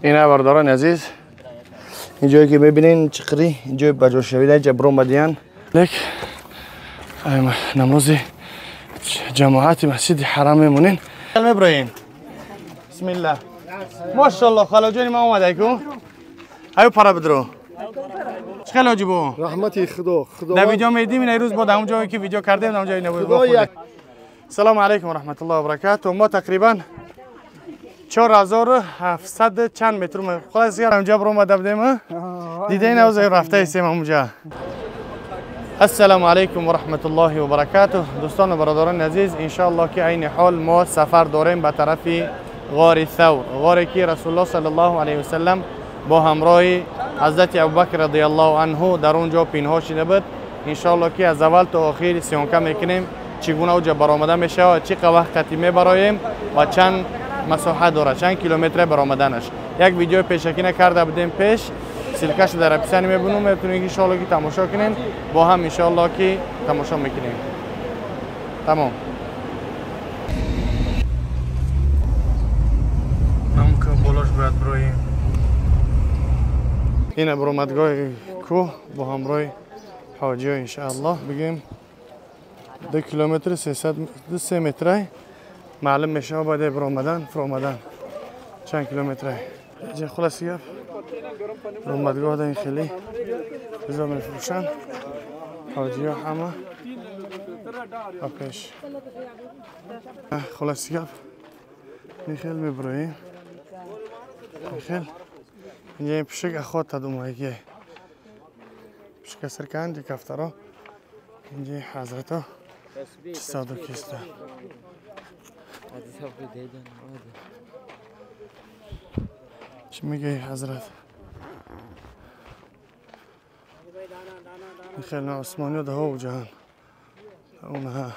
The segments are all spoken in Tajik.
Ина бардорон азиз, ин ҷое ки мебинен чиқри, ин ҷои баҷошавида ҷабро омадиян. Лек намози ҷамоати масҷиди ҳарам мемонен. Меброем. Бисмиллаҳ. Машаллоҳ, халаҷони ма омадай ку? Аю пара бидро. Чӣ хеле оҷибо? Раҳмати Худо. Худо. Дар видео медидим, ин рӯз бо дар он ҷое ки видео кардем, дар он ҷое набуд. Салому алайкум ва раҳматуллоҳи ва баракатуҳ. Мо тақрибан 4700 чанд метр خلاص онҷа баромада будем. Дида ин авза рафта истем онҷа. Ассалому алайкум ва раҳматуллоҳи ва баракатуҳ. Дӯстон ва бародарони азиз, иншоаллоҳ ки айни ҳол мо сафар дорем ба тарафи ғори Савр, ғоре ки Расулуллоҳ саллаллоҳу алайҳи васаллам бо ҳамроҳи ҳазрати Абубакр радиаллоҳу анҳу дар он ҷо пинҳон шуда буд. Иншоаллоҳ ки аз аввал то охир съёмка мекунем, чӣ гуна оҷа баромада мешавад, чӣ қа вақт қатӣ мебароем ва чанд масоҳат дорад, чанд километре баромаданаш. Як видеои пешакӣ накарда будем пеш, ссылкаша дар описание мебинем, метавонед иншоаллоҳ ки тамошо кунем, бо ҳам иншоаллоҳ ки тамошо мекунем. Тамом. Намка болош бояд бироем. Ина баромадгоҳи кӯҳ бо ҳамроҳи ҳоҷиҳо иншоаллоҳ бигем 2 километр 303 метрай маълум мешавад баъди баромадан фуромадан чанд километрай. Инҷа хулоси гап баромадгоҳ дар ин хеле ғизо мефурӯшанд ҳоҷиҳо ҳама ба пеш. Хулоси гап ин хел мебироем, ин хел инҷа ин пишик охота думаги пишика сирканд кафтаро инҷа ҳазрато чӣ саду киста. Чӣ мегӯи ҳазрат? Ин хел осмониё даҳо ҷаҳан онҳа.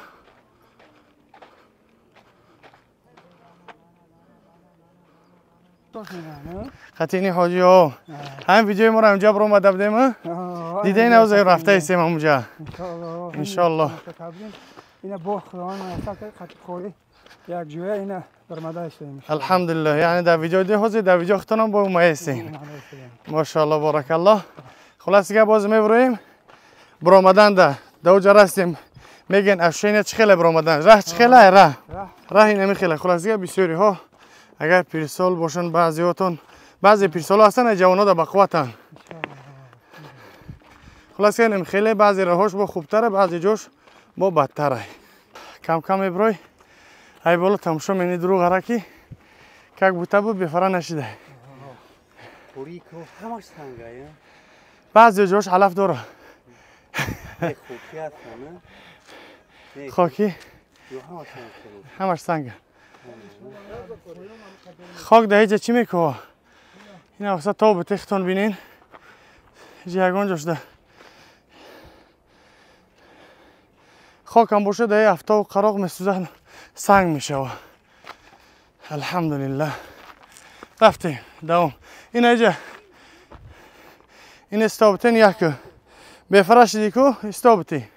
Хатини ҳоҷиҳо, ҳамин видеои моро инҷа баромада будем, дида ин авза рафта истем ҳамонҷа. Иншоаллоҳ. Ина бо Худованд хатибхорӣ як ҷоя ина баромада истем. Алҳамдулиллоҳ. Яъне дар видео ди ҳозир дар видео худтонам бо омада истем. Машоаллоҳ, баракаллоҳ. Хулоса гап боз мебироем. Баромаданда дар оҷа растем. Мегӯянд ощущение чӣ хеле баромадан? Раҳ чӣ хеле? Раҳ. Раҳ ина мехеле. Хулоса гап бисёриҳо агар пирсол бошанд, баъзеҳотон баъзе пирсоло ҳастанд, ҷавонҳо дар бақувватанд. Хулоса ин хеле баъзе роҳош бо хубтаре, баъзе ҷош бо бадтаре. Кам кам мебирой, ай боло тамошо мени дурӯғ ара ки как будто бу бефара нашида. Баъзе ҷош алаф дора. Хоки ҳамаш санга. Хок дар ҳеҷа чӣ мекӯҳа? Ина васа то бутехтон бинен. Ҳеҷа ягон ҷо шуда. Хокам боша дар афтову қароқ месӯзад, санг мешава. Алҳамдулиллаҳ. Рафтем, давом. Ина ҳеҷа ин истобутен яку. Бефара шиди ку, истобути.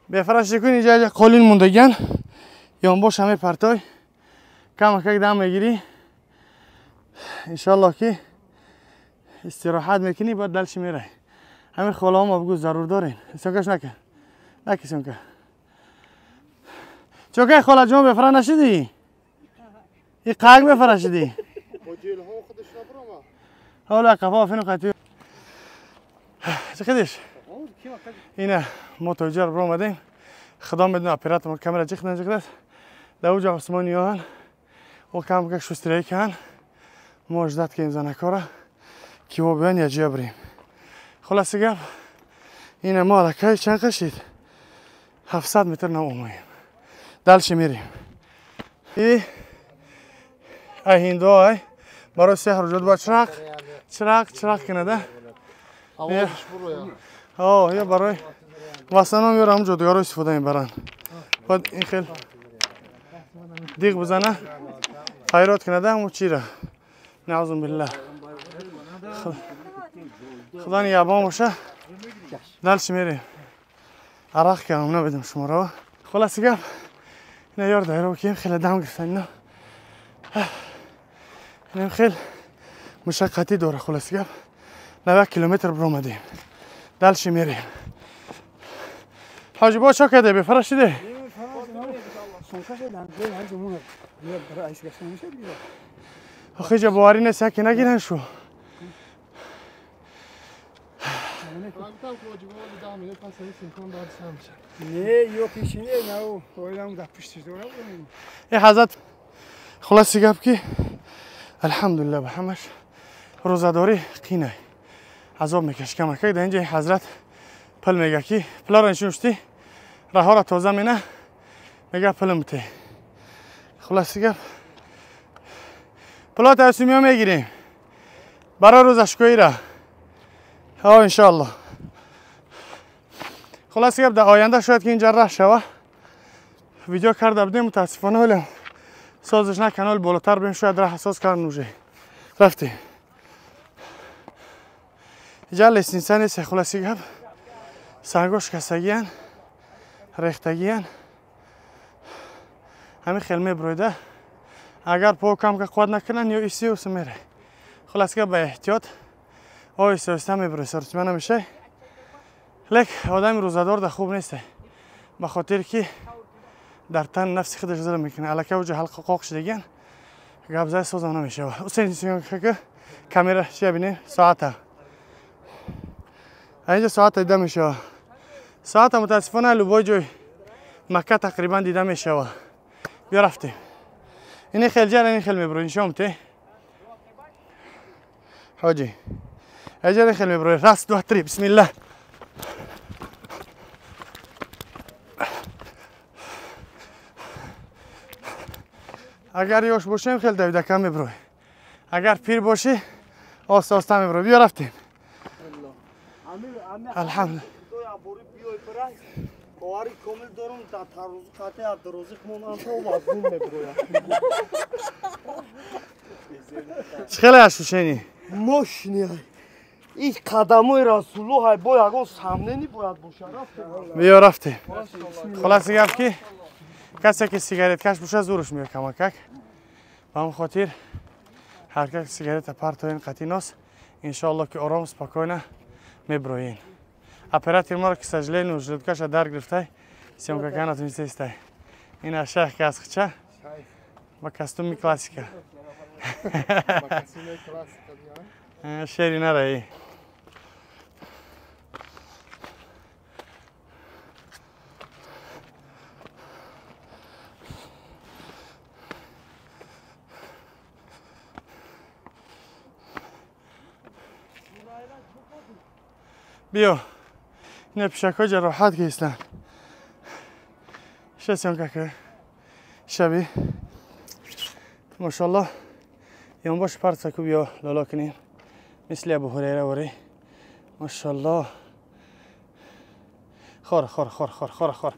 Бефара шиди ку, инҷа ҳеҷа қолин мондагиян. Ёнбош ҳаме партой. Камакак дам мегирӣ. Иншоаллоҳ ки истироҳат мекунӣ, баъд далши мерай. Ҳамин холаҳо ма бигӯ зарур дорем. Сёнкаш накун. Наки сёнка. Чокай холаҷон бефара нашидӣ? И қак бефара шидӣ? Ҳола қафо фину қатӣ. Чӣ қидиш? Ина мо то иҷа баромадем. Худо медона оператор камера чӣ қидан чӣ қидас. Дар оҷа осмониёан о камакак шустрия кан. Мо ждат кем занакора ки во биён я ҷия бирем. Хулоси гап ина мо аллакай чанд қашид? 700 метр наомаем. Дальше мерем. И ай ҳиндо ай барои сеҳру ҷоду бояд чирақ чирақ чирақ кинада. О, ё барои в основном ёро ҳам ҷодугаро истифода мебаранд. Баъд ин хел диғ бизана, хайрот кинада ҳамун чира. Наъузу биллаҳ. Худо нигаҳбон боша. Дальше мерем. Арақ кардам, набедам шуморо. Хулоси гап ина ёр дайро кием, хеле дам гирифтан ино. Инам хел مشقتی داره. خلاص گپ 90 کیلومتر برآمدیم، دلش میریم. حاجی با چه کرده بفرش دیده؟ آخه جا باوری نیست که نگیرن شو. ای حضرت خلاص گپ که الحمدلله به همش روزه‌داری قینه عذاب میکش کمک. در اینجا حضرت پل میگه که پلا را نشون شدی رها را تازه مینه میگه پل مته. خلاص گپ پلا تاسمی ها میگیریم برای روزشکویی را ها انشالله. خلاص گپ در آینده شاید که اینجا ره شوه ویدیو کرده بودیم، متاسفانه ولی سازش نه کانال بالاتر بریم شاید ره ساز کردن نوژه رفتیم. اینجا لسنیسه نیست. خلاصی گپ سنگاش کسگی ریختگی هن. همین خیلی برویده اگر پا کم که قوت نکنن یا ایسی اوسه میره. خلاص گپ به احتیاط آیسته آیسته میبروی سرطمه نمیشه. لیک آدم روزه‌دار در خوب نیسته، به خاطر که در تن نفس خودش ظلم میکنه. الکه وجه حلقه قاق شدگن گپ زای سازم نمیشه. حسین که کامرا چی ببینیم ساعت اینجا ساعت دیده میشه. ساعت متاسفانه لبای جای مکه تقریبا دیده میشه. بیا رفتیم. این خیلی جر این خیلی میبروی شامته حاجی اینجا خیلی میبروی. راست دو تری بسم الله. اگر یوش باشیم خیلی دویده کم میبروی، اگر پیر باشی آسته آسته میبروی. بیا رفتیم. الحمد. باوری کامل دارم در تروز قطع عبدالرزاق مونم تو وزن میبرویم. خیلی اشوشنی ماشینی این قدمای رسول الله با یگان سامنی باید باشه. بیا رفتیم. خلاص گپ که کسی که سیگارت کش باشه زورش میاد کمکک. به همون خاطر هر کس سیگارت پرتوین قطعی ناس انشالله که آرام спокойно میبروین. Оператор ما رو که сожалению желудкаш дар гирифтай съёмка кардан натунистестай. Ин шайх ки аз хича ба костюми классика. Шери нараи. بیو اینا پیشک جراحت که هستن شسیان که شبی ماشاءالله یان باش پرسا کو بیا لالا کنیم مثل ابو هریره وری ماشاءالله. خور خور خور خور خور خور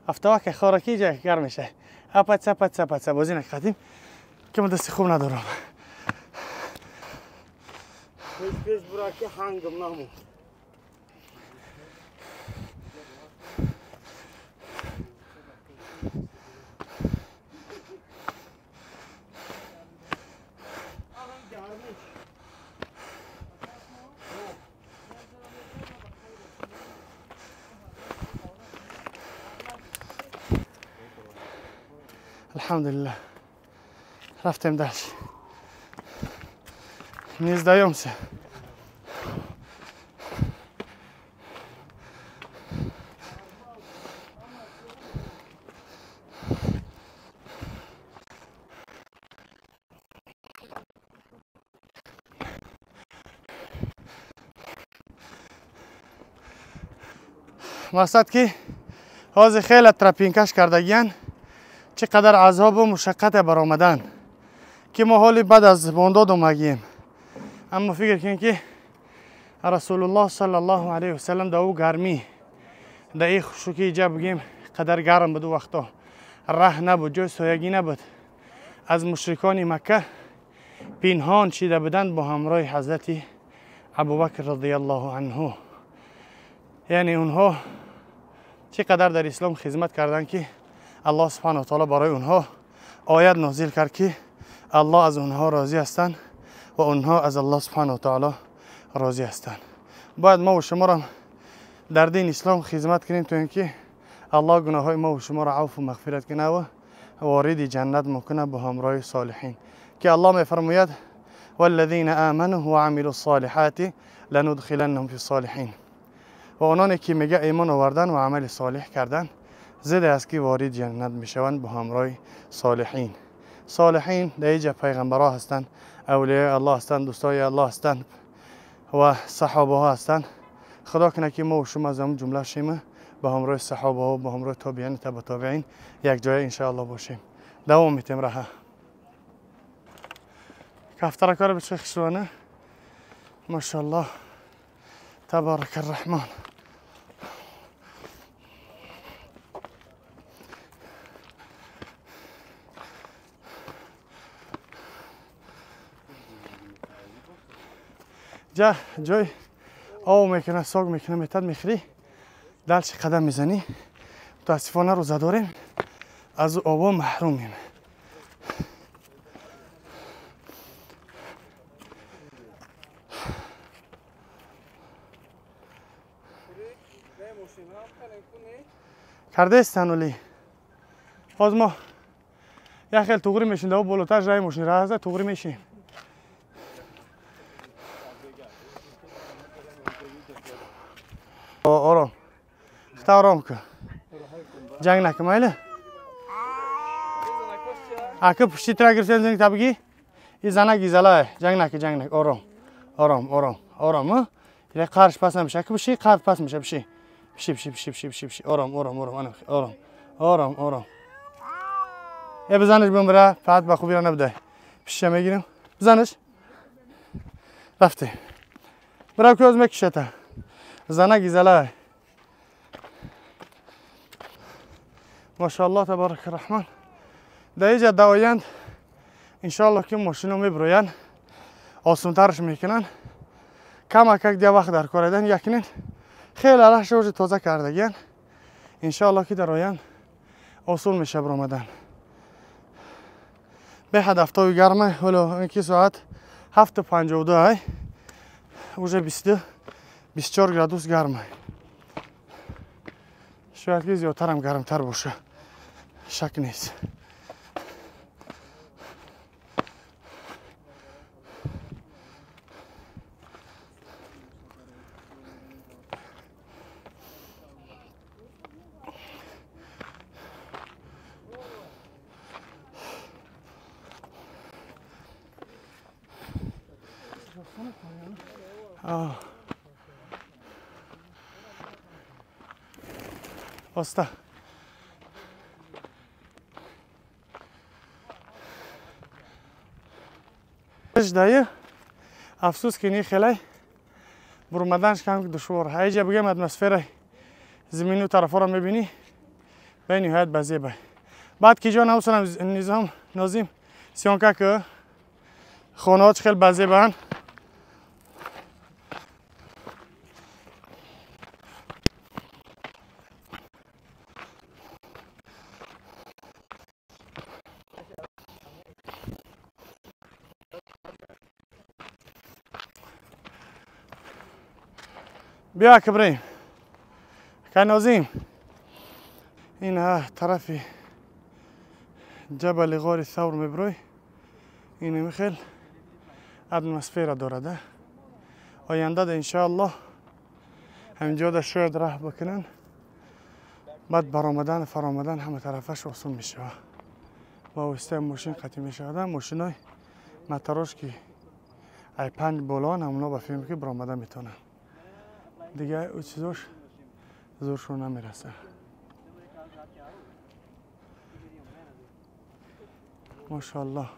افتوا که خورکی جا گرم میشه. اپا پا پا بازی نکردیم که من دستی خوب ندارم. پیش پیش برا که هنگم نمو. الحمدلله رفتیم داشت. Не сдаемся. مقصد که حاضر خیلی ترپینکش کردگیان چقدر عذاب و مشقت برآمدن که ما حالی بعد از بانداد اومدیم. اما فکر کن که رسول الله صلی الله علیه وسلم در او گرمی در ای خشکی جا بگیم قدر گرم بود وقتا ره نبود، جای سایگی نبود، از مشرکان مکه پنهان شده بودند با همراه حضرت ابوبکر رضی الله عنه. یعنی اونها چقدر در اسلام خدمت کردند که الله سبحانه و تعالی برای اونها آیت نازل کرد که الله از اونها راضی هستند و اونها از الله سبحانه و تعالی راضی هستند. باید ما و شما را در دین اسلام خدمت کنیم تا اینکه الله گناه های ما و شما را عفو و مغفرت کنه و وارد جنت میکنه به همراه صالحین که الله میفرماید والذین آمنوا وعملوا الصالحات لندخلنهم فی الصالحین. و آنانی که میگه ایمان آوردن و عمل صالح کردن زده است که وارد جنت میشوند به همراه صالحین. صالحین در اینجا پیغمبرها هستند، اولیاء الله هستند، دوستای الله هستند و صحابه ها هستند. خدا کنه که ما و شما از اون جمله شیم، به همراه صحابه ها و به همراه تابعین تبع تابعین یک جای ان شاء الله باشیم. دوام میتیم راه. کفتر کار به چه خشونه؟ ماشاءالله تبارک الرحمن. جا جای آو میکنه، ساگ میکنه، میتد میخری، دلش قدم میزنی. متاسفانه روزه داریم، از آبا محرومیم. کرده استنولی باز ما یک خیلی توغری میشیم، دو بالاتر جای ماشین را هست توغری میشیم. آرام خطا آرام کن، جنگ نکن مایله. اکه پشتی ترا گرفتن زنگ تا بگی این زنه گیزلاه. جنگ نکن جنگ نکن، آرام آرام آرام آرام. یه قرش پس نمیشه، اکه بشی قرش پس میشه. بشی بشی بشی بشی بشی بشی بشی. آرام آرام آرام آرام آرام آرام. یه بزنش بمره فقط با خوبی را نبده. پیشه میگیریم بزنش. رفته برای که از میکشه تا زنه گیزله. ماشاءالله تبارک الرحمن. در اینجا دوایند انشالله که ماشینو میبروین آسانترش میکنن. کم کم دیگه وقت در کار دیدن یکنین خیلی علاش رو تازه کردگین. انشالله که در آیند آسون میشه برآمدن. به حد افتاب گرمه، حالا اینکه ساعت 7:52 ای اوجه 24 گرادوس گرمه. شاید که زیادتر هم گرمتر باشه، شک نیست. آستا دایه افسوس که نی خیلی برآمدنش کم دشوار. اینجا بگم اتمسفر زمین و طرفا رو میبینی به نهایت بزیبه. بعد که جا نوسنم نظام نازیم سیانکا که خانه ها خیلی بزیبن. بیا کبریم کنازیم. این طرف جبل غار ثور میبروی. این میخیل اتمسفر دارد. آینده ده انشاءالله همینجا ده شاید راه بکنن، بعد برآمدن فرآمدن همه طرفش آسون میشه. با واسطه ماشین قطعی میشه. ماشینای متراش که ای 5 بالا همونا با فیلم که برآمدن میتونن دیگه. او چیزاش زورشون نمیرسه. ماشاءالله.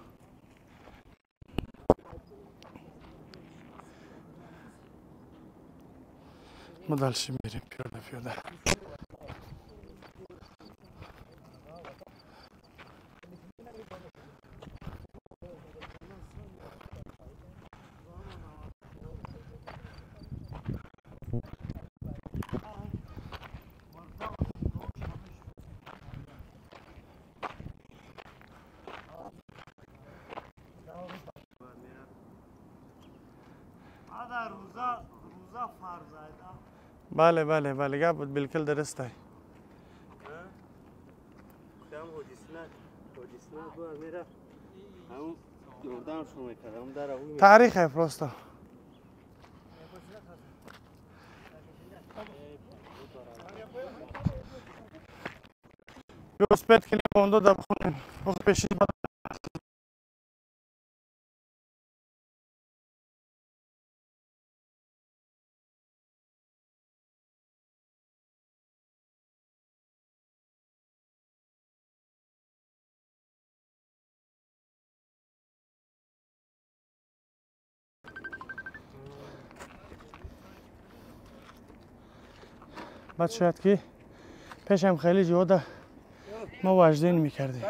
ما дальше میریم پیاده پیاده. بله بله بله گپ بود بالکل درست است. تاریخ ہے پروستا. велосипед کنیم اون دو بخونیم پیشی. بعد شاید که پیشم خیلی جوده ما وجدین میکردیم.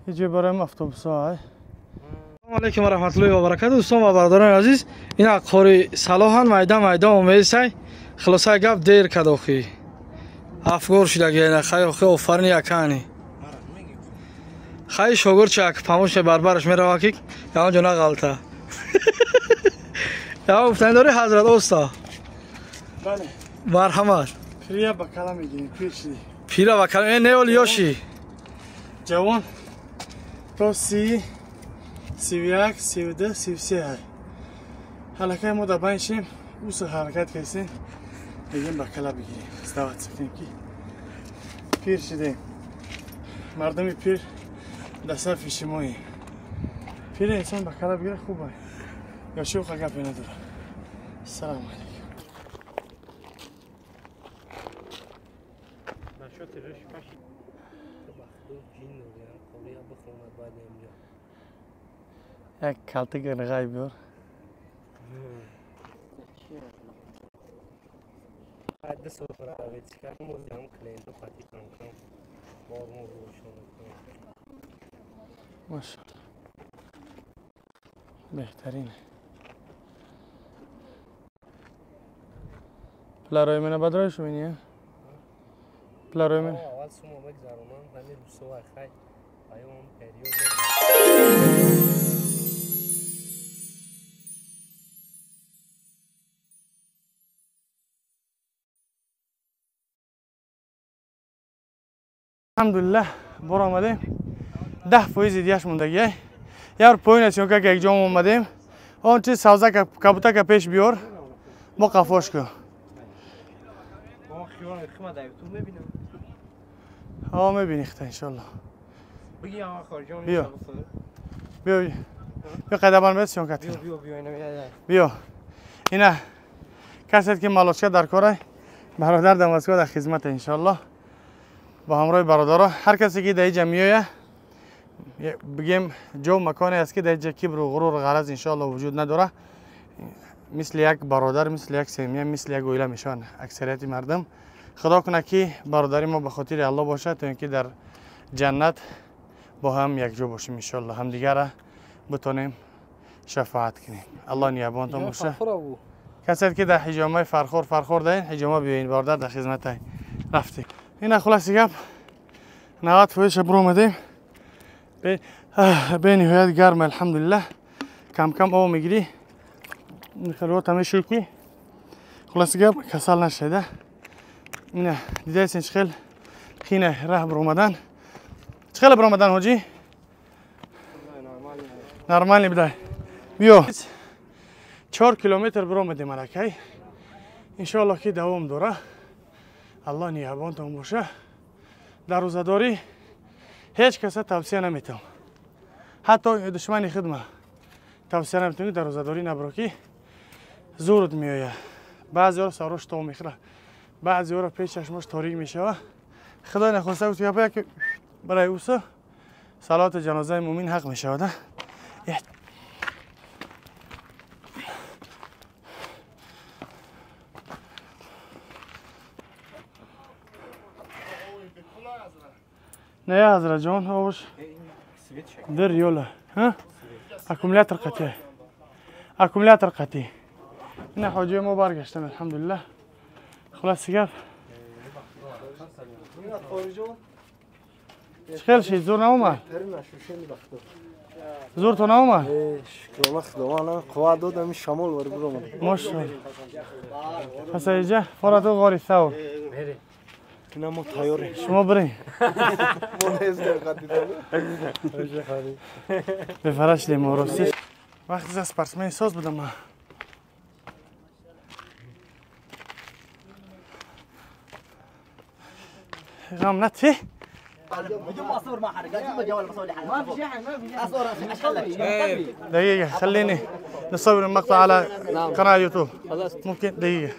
یه برای افتوبوس ها. السلام علیکم و رحمت الله و برکاته. دوستان و برادران عزیز، این قاری صلاحان میدان میدان اومدی خلاصه گپ دیر کد آخی افگار شده گه خیلی خیلی آفرین یکانی خیلی شوگر چک پاموش بربرش میره که یا اونجا نغلطه یا گفتن داری حضرت اوستا. بله مرحمت. پیرا بکلا میگیم پیر شدی. پیرا بکلا نه ولی یاشی جوان تو 30 31 32 33 حلقه ما در بینشیم اوس حرکت کردیم بگیم بکلا بگیریم استوات سکنیم که پیر شدیم. مردم پیر در صف اجتماعی پیر انسان بکلا بگیره خوبه یا شوخ گپی نداره. السلام علیکم. یک کالتی گرنگای بیار. ماشاءالله بهترینه. پلارای من بدرای شو مینیه؟ پلارای من اول سوم بگذارم همین روسو خی پیام پریود. الحمدلله بر آمدیم 10% دیگهش موندگیه. یار پایین است که یک جام اومدیم آن چیز سبزه کبوتر که پیش بیار ما قفاش کن. ها میبینی خطا انشالله. بیا بیا بیا قدمان بس سیونکت بیا اینا کسی که مالوچه در کاره برادر در مسکو در خدمت انشالله با همراه برادرها. هر کسی که در اینجا میآید بگیم جو مکانی است که در اینجا کبر و غرور و غرض انشالله وجود نداره. مثل یک برادر، مثل یک سمیه، مثل یک عائله میشن اکثریت مردم. خدا کنه که برادری ما به خاطر الله باشه تا اینکه در جنت با هم یک جا باشیم انشالله، همدیگه را بتونیم شفاعت کنیم. الله نگهبانتون باشه. کسی که در حجامه فرخور دارین حجامه بیاین برادر در خدمت رفتیم. این خلاص گپ 90% برو اومدیم. به نهایت گرم الحمدلله. کم کم آب میگیری خلوت همه شوکی. خلاص گپ کسل نشده. اینه دیده چه خیلی خینه راه بر اومدن. چه خیلی بر اومدن حاجی؟ نرمالی بده. بیا 4 کیلومتر بر اومدیم ملکه. انشالله که دوام داره. الله نگهبانتون باشه. در روزه‌داری هیچ کس توصیه نمیتم، حتی دشمن خدمه توصیه نمیتم در روزه‌داری نبرو که زورت میآید. بعضی ها سرش تو میخوره، بعضی ها پیش چشمش تاریک میشوه. خدای نخواسته گفت که برای اوسه صلات جنازه مومن حق میشود. نه حضرت جان آوش در یولا ها اکومولاتور قطعی اکومولاتور قطعی. نه حاجی ما برگشتن الحمدلله. خلاص گپ خیلی شید زور نامد زور تو نامد شکرانه خداوند قوت داد همین شمال واری برآمد ماشاءالله پس اینجا فاراتو غاری ثور اینا ما تیاریم شما برین ما نیز دقت به فرش لیم راستش وقتی از پرسمه ساز بودم من غم نتی دقيقة خليني نصور المقطع على قناة يوتيوب ممكن دقيقة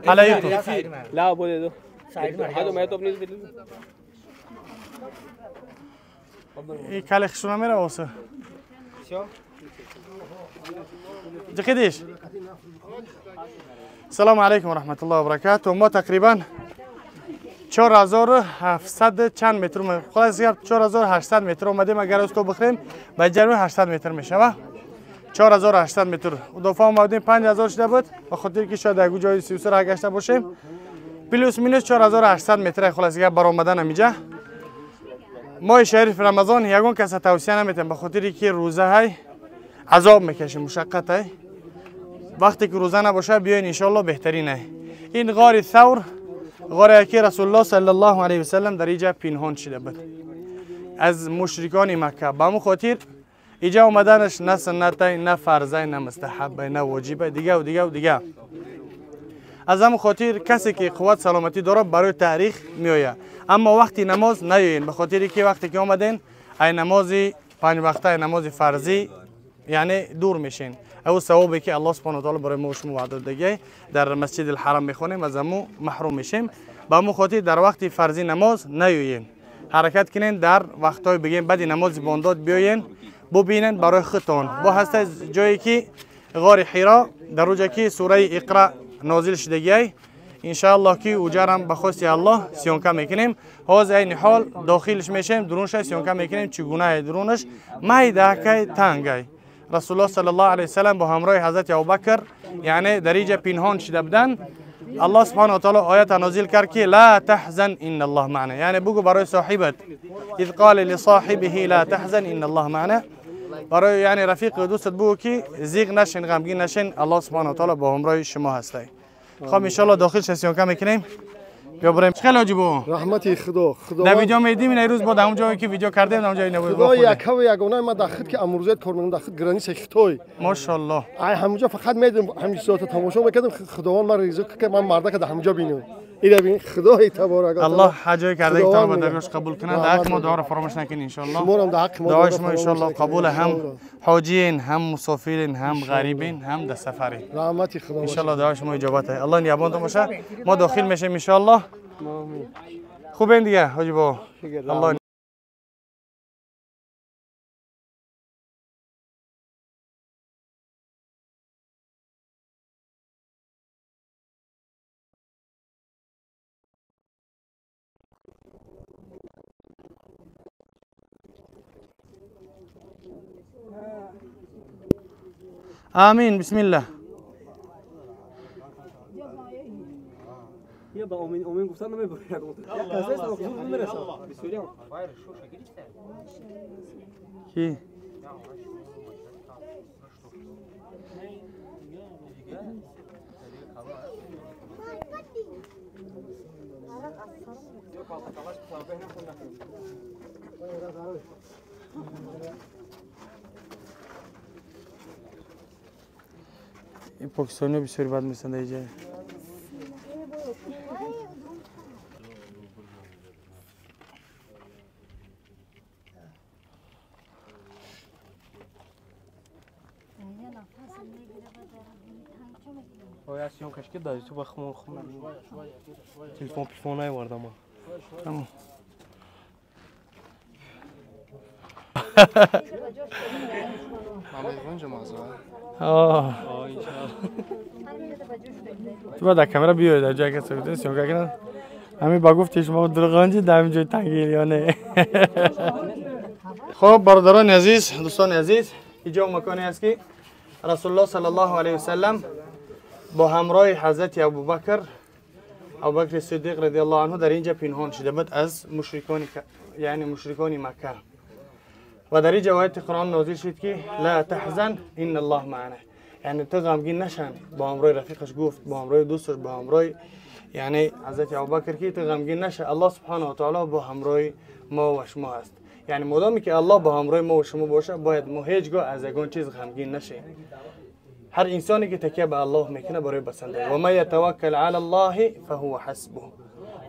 على يوتيوب لا بولے دو هذا ما تو اپنی این کل خشونه میره واسه جقیدیش السلام علیکم و رحمت الله و برکاته. ما تقریبا 4700 چند متر خلاص 4800 متر اومدیم. اگر از تو بخریم به جرم 800 متر میشه 4800 متر. و دفعه اومدیم 5000 شده بود به خاطر که شاید اگه جای 33 را گشته باشیم پلوس مینوس 4800 متر خلاص بر آمدن اینجا. ماه شریف رمضان یگان کس توصیه نمیتیم به خاطر که روزه های عذاب میکشیم مشقت های. وقتی که روزه نباشه بیاین ان شاء الله بهترینه. این غار ثور غاری که رسول الله صلی الله علیه و سلم در اینجا پنهان شده بود از مشرکان مکه. به همون خاطر اینجا اومدنش نه سنت نه فرض نه مستحب نه واجب دیگه و دیگه و دیگه. از همون خاطر کسی که قوت سلامتی داره برای تاریخ میآید، اما وقتی نماز نیاین به خاطر که وقتی که آمدین ای نماز پنج وقته نماز فرضی یعنی دور میشین. او ثوابی که الله سبحانه و تعالی برای ما و شما وعده داده در مسجد الحرم میخونیم از همو محروم میشیم. به همون خاطر در وقت فرضی نماز نیاین، حرکت کنین در وقتای بگیم بعد نماز بانداد بیاین ببینن برای خودتون. با هست جایی که غار حرا در اونجا که سوره اقرا نازل شدگی ان شاء الله که اوجرم به خواست الله سیانکه میکنیم. حاضر این حال داخلش میشیم درونش سیانکه میکنیم چگونه درونش میده که تنگه. رسول الله صلی الله علیه و سلم با همراه حضرت ابوبکر یعنی در اینجا پنهان شده بودن. الله سبحانه و تعالی آیت نازل کرد که لا تحزن ان الله معنا، یعنی بگو برای صاحبت اذ قال لصاحبه لا تحزن ان الله معنا، برای یعنی رفیق و دوستت بگو که زیغ نشین غمگین نشین الله سبحانه و تعالی با همراه شما هسته. خب ان شاء الله داخل سیانکه میکنیم بیا بریم. خیلی عجیبه رحمت خدا. خدا در ویدیو میدیم این روز بعد همون جایی که ویدیو کردیم همون جایی نبود. خدا یک و یگانه ما در خود که امروزه کار میکنم در خود گرانی سختای ماشاءالله ای همونجا فقط میدیم همین ساعت تماشا میکردم. خداوند من رزق که من مرده که در همونجا بینم. اینا ببین خدای تبارک الله حاجی کرده که تا درگاهش قبول کنه. در حق ما دعا رو فراموش نکنین ان شاء الله. شما هم در حق ما دعای شما ان شاء الله قبول، هم حاجین هم مسافرین هم غریبین هم در سفرین. رحمت خدا ان شاء الله دعای شما اجابت ہے. الله نگهبانتون باشه. ما داخل میشیم ان شاء الله. خوبین دیگه حاجی بابا. الله آمین. بسم الله. کی؟ این پاکستانی بسیار بد میسن در اینجا. تلفن پیفون نیاوردم. تمام. تو باید در کامرا بیای در جایی که سکوته سیونکه کنن همین با گفتی شما درغانجی در همین جای تنگیل یا نه. خب برادران عزیز دوستان عزیز، اینجا مکانی است که رسول الله صلی الله علیه وسلم با همراه حضرت ابوبکر ابوبکر صدیق رضی الله عنه در اینجا پنهان شده بود از مشرکان، یعنی مشرکان مکه. و در اینجا آیت قرآن نازل شد که لا تحزن ان الله معنا، یعنی تو غمگین نشن. با همراه رفیقش گفت، با همراه دوستش، با همراه یعنی حضرت ابوبکر که تو غمگین نشه، الله سبحانه و تعالی با همراه ما و شما هست. یعنی مادامی که الله با همراه ما و شما باشه، باید ما هیچگاه از یگان چیز غمگین نشیم. هر انسانی که تکیه به الله میکنه برای بسنده. و من یتوکل علی الله فهو حسبه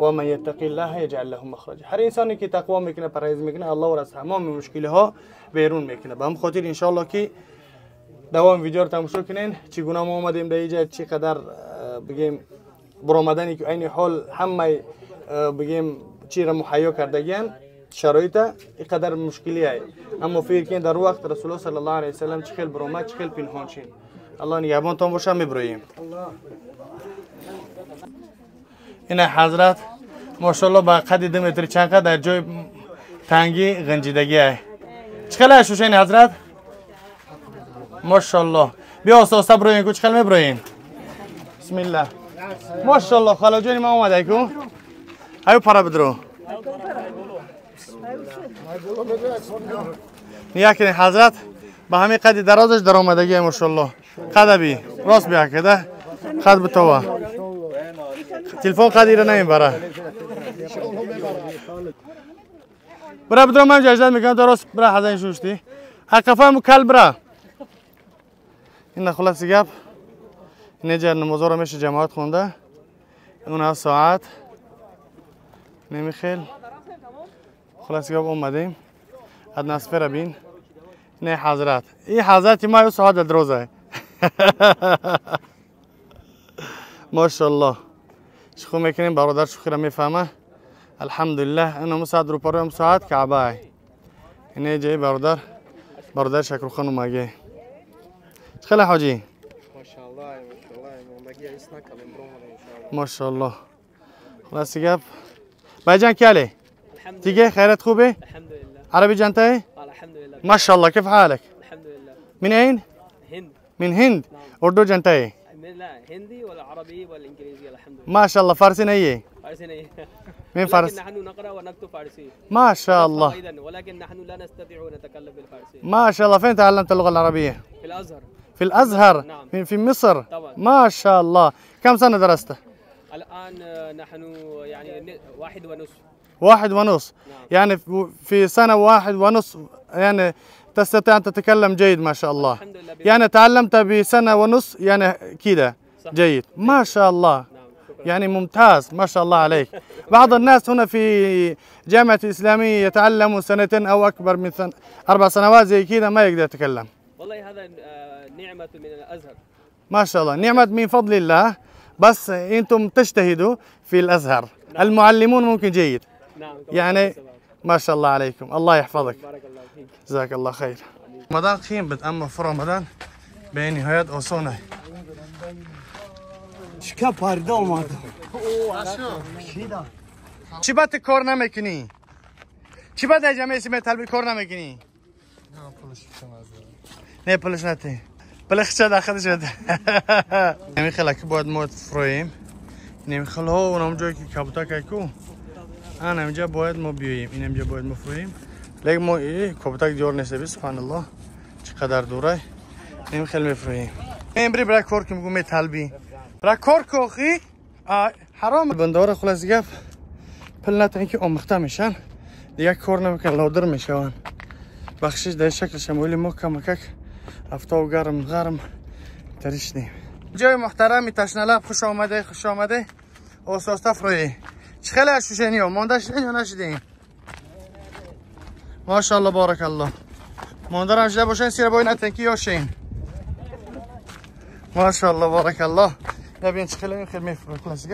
و من یتقی الله یجعل له مخرجا. هر انسانی که تقوا میکنه، پرهیز میکنه، الله او را از تمام مشکل ها بیرون میکنه. به هم خاطر ان شاء الله که دوام ویدیو رو تماشا کنین، چگونه ما آمدیم در اینجا، چقدر بگیم برآمدنی که عین حال همه بگیم چی را مهیا کردگین شرایط اینقدر مشکلی های. اما فکر کنین در وقت رسول الله صلی الله علیه و سلم چه خیلی برآمد، چه خیلی پنهان شین. الله نگهبانتان باشه. میبرویم. این حضرت ماشاءالله با قد 2 متر چند قد در جای تنگی غنجیدگی های. چه خیلی این حضرت؟ ماشاءالله. بیا آستا آستا بروین کو، چه خیلی میبروین؟ بسم الله. ماشاءالله خاله جانی ما اومده کو. ایو پارا بدرو. نیا کنین حضرت به همین قد درازش در آمدگی ماشاءالله. قد بی راست بیا کده قد بتوا تلفن قد ایره نمیبره. برا بدرو من ججدت میکنم درست برا حزن شوشتی اقفا مکل برا. این خلاص گپ اینجا نمازا رو میشه جماعت خونده. اون از ساعت نمیخیل خلاص گپ اومدیم اتمسفر بین. نه حضرت، این حضرت ما یه ساعت دروزه. ماشاءالله شخو میکنیم برادر شوخی را میفهمه. الحمدلله انا مساعد رو پروم ساعت کعبه. اینه جای برادر، برادر شکر خانم مگه. خیلی حاجی ماشاءالله ماشاءالله. خلاص گپ باجان کاله تيجي خيرات خوبه؟ الحمد لله. عربي جنتي؟ الحمد لله. ما شاء الله. كيف حالك؟ الحمد لله. من اين؟ هند. من هند. نعم. اردو جنتي؟ لا هندي ولا عربي ولا انجليزي الحمد لله. ما شاء الله. فارسي نيه؟ فارسي نيه. من فارس؟ نحن نقرا ونكتب فارسي. ما شاء الله. ايضا ولكن نحن لا نستطيع ان نتكلم بالفارسي. ما شاء الله. فين تعلمت اللغه العربيه؟ في الازهر. في الازهر؟ نعم. في مصر؟ طبعا. ما شاء الله. كم سنه درست؟ الان نحن يعني 1.5. 1.5. نعم. يعني في سنة 1.5 يعني تستطيع أن تتكلم جيد ما شاء الله. الحمد لله. يعني تعلمت بسنة ونص يعني كده جيد ما شاء الله. نعم. يعني ممتاز ما شاء الله عليك. بعض الناس هنا في جامعة الإسلامية يتعلموا سنتين أو أكبر من 4 سنوات زي كده ما يقدر يتكلم. والله هذا نعمة من الأزهر. ما شاء الله، نعمة من فضل الله، بس أنتم تجتهدوا في الأزهر. نعم. المعلمون ممكن جيد. نعم. يعني ما شاء الله عليكم، الله يحفظك. بارك الله فيك. جزاك الله خير. رمضان خيم بتأمل في رمضان بين نهايات أوصونا. شکا پرده اومد. چی بات کار نمیکنی؟ چی بات جمعه سی طلبی کار نمیکنی؟ نه پولش نه پولش نتی. پولش چه داخل شد؟ نمیخلا که باید ما فرویم. نمیخلا ها اونم جایی که کبوتا کو. انا اینجا باید ما بیاییم. این اینجا باید ما فرویم. لیکن ما کبوتا جور نیست. سبحان الله چقدر دوره. نمیخل میفرویم. امری برای کار که میگم طلبی. برای کار کوخی حرام بندار خلاص گپ پل نتن که آموخته میشن دیگه کار نمیکنن لادر میشون. بخشش در شکل شمولی ما کمکک افتاب گرم غرم ترشنیم. جای محترمی تشنلب خوش آمده خوش آمده. اساستا فروی چه خیلی اشوشنی ها مانده شدین یا نشدین؟ ماشاءالله بارک الله. مانده را شده باشین سیر باید نتن که یاشین. ماشاءالله بارک الله. ببین چه خیلی خیلی میفروی خلاص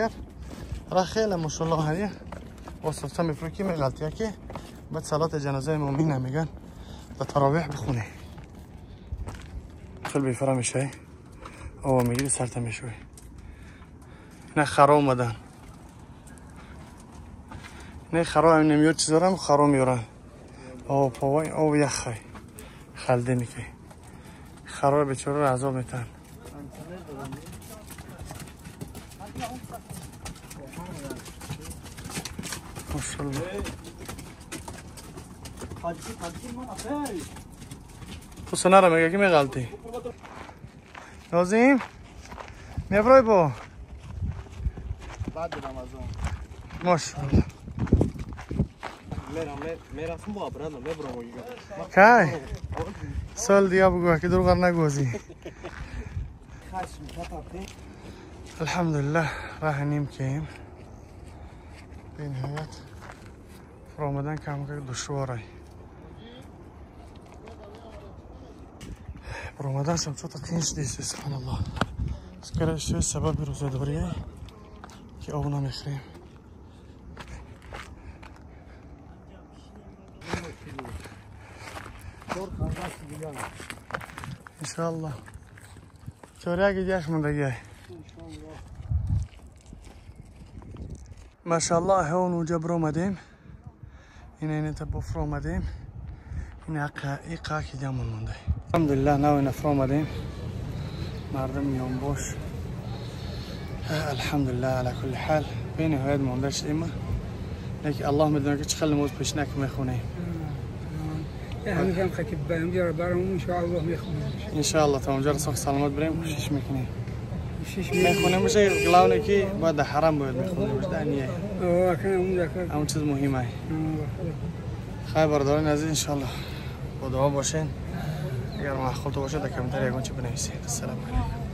را خیلی ماشاءالله هریه واسطه میفروی که میغلطیه که بعد صلات جنازه مؤمنه میگن تا تراویح بخونه. خیلی بیفرا میشه او میگیری سرت میشوی. نه خرا اومدن نه خرا هم نمیاد چیز دارم خرا میورن او پاوای او یخی خلده میکی خرا بیچاره رو عذاب میتن. ماشاءالله. تو نرم میگه که میغلطی. نازیم میبرای با بعد رمضان. ماشاءالله. میرم با برادر میبرم. کی سال دیگه بگو که دروغ نگوزی. الحمدلله راه نیم کیم. بینهایت فرامدن کم که دشواره. برآمدن شم چطور قین شده سبحان الله. скорее سبب روزه‌داریه که آب نمیخریم. انشالله چوریا دیگه موندگی. ماشاءالله هون وجا برومدیم. این تا بفرومدیم. این ایقا که دیگه مونده. الحمدلله نو اینا فرومدیم. مردم میان باش. الحمدلله على كل حال. بینهایت مونده شدیم. لیکن الله میدونه که چه موز پیش نک میخونیم. همین هم خطیب برم برام ان شاء الله میخونیم. ان شاء الله تا اونجا صح سلامت بریم کوشش میکنیم. میخونیم میشه گلاونه که باید حرام باید میخونیم باشه نیه. اون چیز مهمه. خیر برادران عزیز ان شاء الله با دعا باشین. اگر معقول تو باشه در کامنتار یگان چی بنویسید. السلام علیکم.